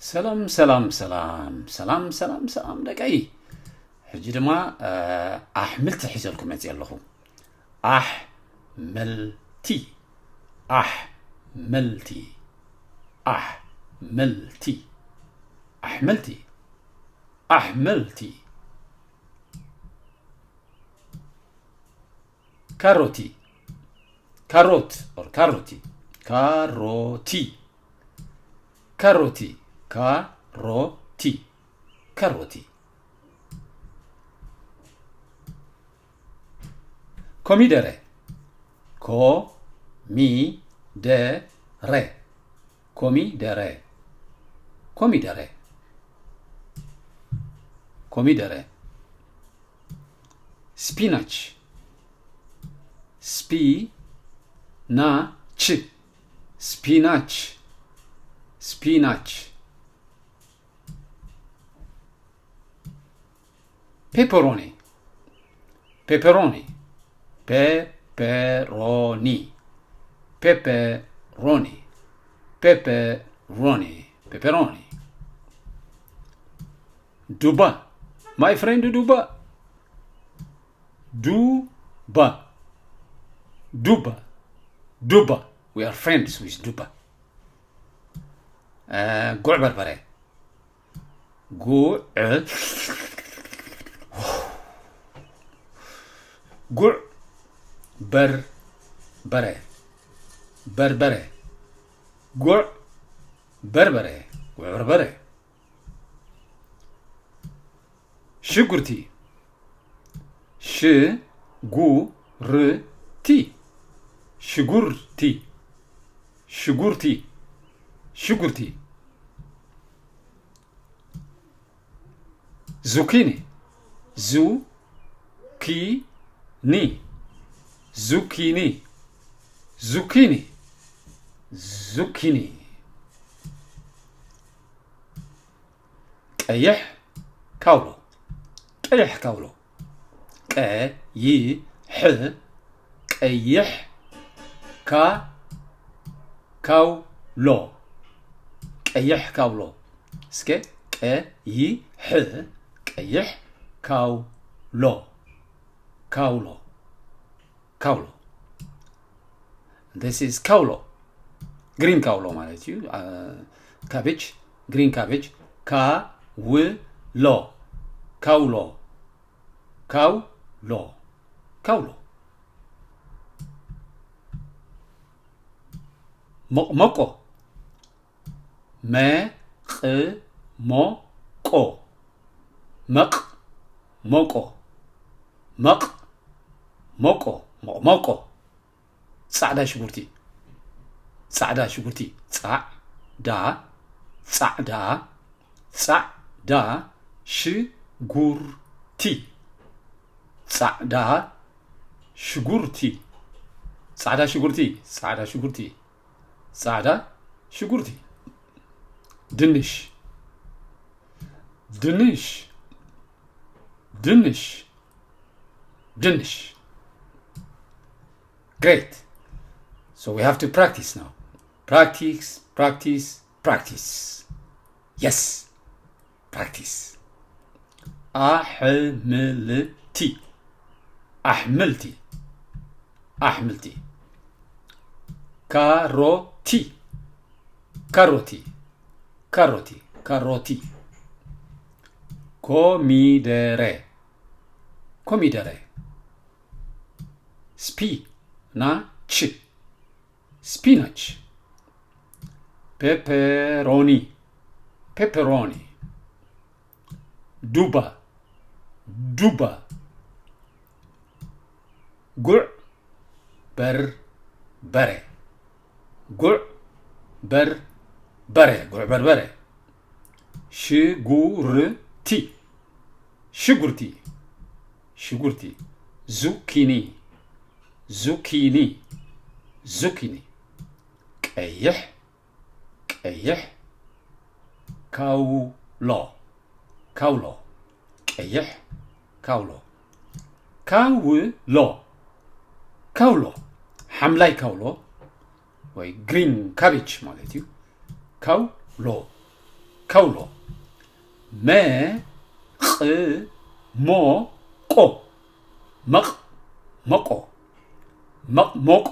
ሰላም ሰላም ሰላም ሰላም ሰላም ሰላም ደቀይ። ሕጂ ድማ ኣሕምልቲ ሒዘልኩም መፅእ ኣለኹ። ኣሕምልቲ ኣሕምልቲ ኣሕምልቲ ኣሕምልቲ ኣሕምልቲ። ካሮቲ ካሮት or ካሮቲ ካሮቲ ካሮቲ ካሮቲ ካሮቲ። ኮሚደረ ኮሚደረ ኮሚደረ ኮሚደረ ኮሚደረ። ስፒናች ስፒናች ስፒናች ስፒናች። ፔፐሮኒ ፔፐሮኒ ፔፐሮኒ ፔፐሮኒ ፔፐሮኒ ፔፐሮኒ። ዱባ my friend፣ ዱባ ዱባ ዱባ ዱባ። We are friends with ዱባ። ጉዕ በርበረ ጉዕ ጉዕ በርበረ በርበረ ጉዕ በርበረ ጉዕ በርበረ። ሽጉርቲ ሽጉርቲ ሽጉርቲ ሽጉርቲ ሽጉርቲ። ዙኪኒ ዙኪኒ ዙኪኒ ዙኪኒ ዙኪኒ። ቀይሕ ካውሎ ቀይሕ ካውሎ ቀይሕ ቀይሕ ካ ካውሎ ቀይሕ ካውሎ። እስከ ቀይሕ ቀይሕ ካውሎ ካውሎ ካውሎ። This is ካውሎ green ካውሎ ማለት እዩ። Cabbage green cabbage ካውሎ ካውሎ ካውሎ ካውሎ። መቕመቆ መቕሞቆ መቕሞቆ መቕሞቆ መቕሞቆ። ፃዕዳ ሽጉርቲ ፃዕዳ ሽጉርቲ ፃዕዳ ፃዕዳ ፃዕዳ ሽጉርቲ ፃዕዳ ሽጉርቲ ፃዕዳ ሽጉርቲ ፃዕዳ ሽጉርቲ ፃዕዳ ሽጉርቲ። ድንሽ ድንሽ ድንሽ ድንሽ። Great. So we have to practice now. Practice, practice, practice. Yes. Practice. ኣሕምልቲ ኣሕምልቲ ኣሕምልቲ። ካሮቲ ካሮቲ ካሮቲ ካሮቲ። ኮሚደረ ኮሚደረ። ስፒናች ስፒናች። ፔፐሮኒ ፔፐሮኒ። ዱባ ዱባ። ጉዕ በርበረ ጉዕ በርበረ ጉዕ በርበረ። ሽጉርቲ ሽጉርቲ ሽጉርቲ። ዙኪኒ ዙኪኒ ዙኪኒ። ቀይሕ ቀይሕ። ካውሎ ካውሎ። ቀይሕ ካውሎ። ካውሎ ካውሎ። ሓምላይ ካውሎ ወይ green cabbage ማለት እዩ። ካውሎ ከውሎ። መ ቕ ሞ ቆ። መቕ መቆ። መቕ ሞቆ።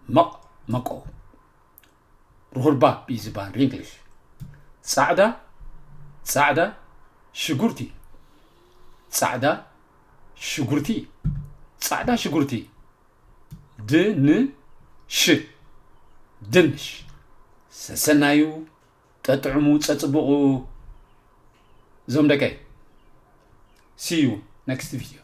መቕ መቆ። ርሁርባ እዩ ዝበሃል ብእንግሊሽ። ጻዕዳ ጻዕዳ ሽጉርቲ። ጻዕዳ ሽጉርቲ። ጻዕዳ ሽጉርቲ። ድ ን ሽ። ድንሽ። ሰሰናዩ። ጠጥዕሙ ጸጽብቑ። እዞም ደቀይ፣ see you next video።